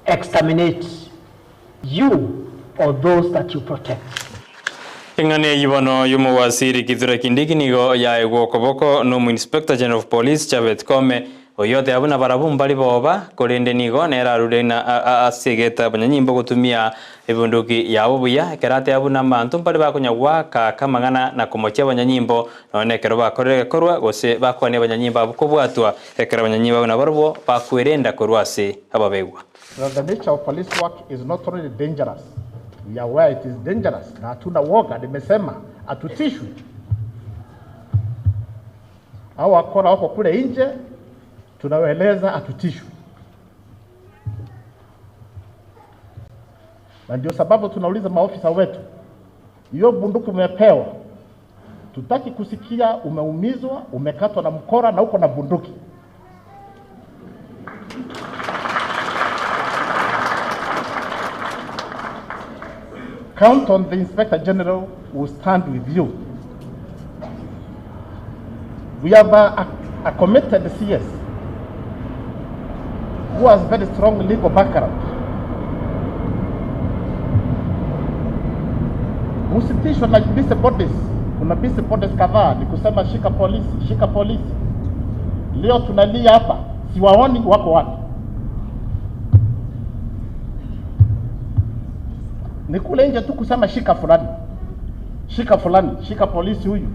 exterminate you or those that you protect. Eng'ana eyio bono y'omowasiri Kithure Kindiki nigo yaegwa okoboko n'Omoinspector General of Police Chebet Koome, oyio oteba buna barabwo mbari boba, korende nigo nere arure ng'a ase egeta abanyanyimbo gotumia ebunduki yabo buya, ekero ateba buna abanto mbare bakonya goaka aka amang'ana na komochia abanyanyimbo nonya nekero bakorire egekorwa gose bakwania abanyanyimbo abwo kobwatwa, ekero abanyanyimbo abwo nabarobwo bakwerenda korwa ase ababegwa. That the nature of police work is not only dangerous, we are aware it is dangerous na hatuna woga, nimesema hatutishwi. Hao wakora wako kule nje, tunawaeleza hatutishwi, na ndio sababu tunauliza maofisa wetu, hiyo bunduki umepewa, tutaki kusikia umeumizwa, umekatwa na mkora na uko na bunduki. Count on the Inspector General will stand with you. We have a, a, a committed CS who has very strong legal background. Usitishwe na busy bodies. Kuna busy bodies kadhaa ni kusema shika polisi, shika polisi. Leo tunalia hapa, siwaoni wako wapi? Ni kule nje tu kusema shika fulani, shika fulani, shika polisi huyu.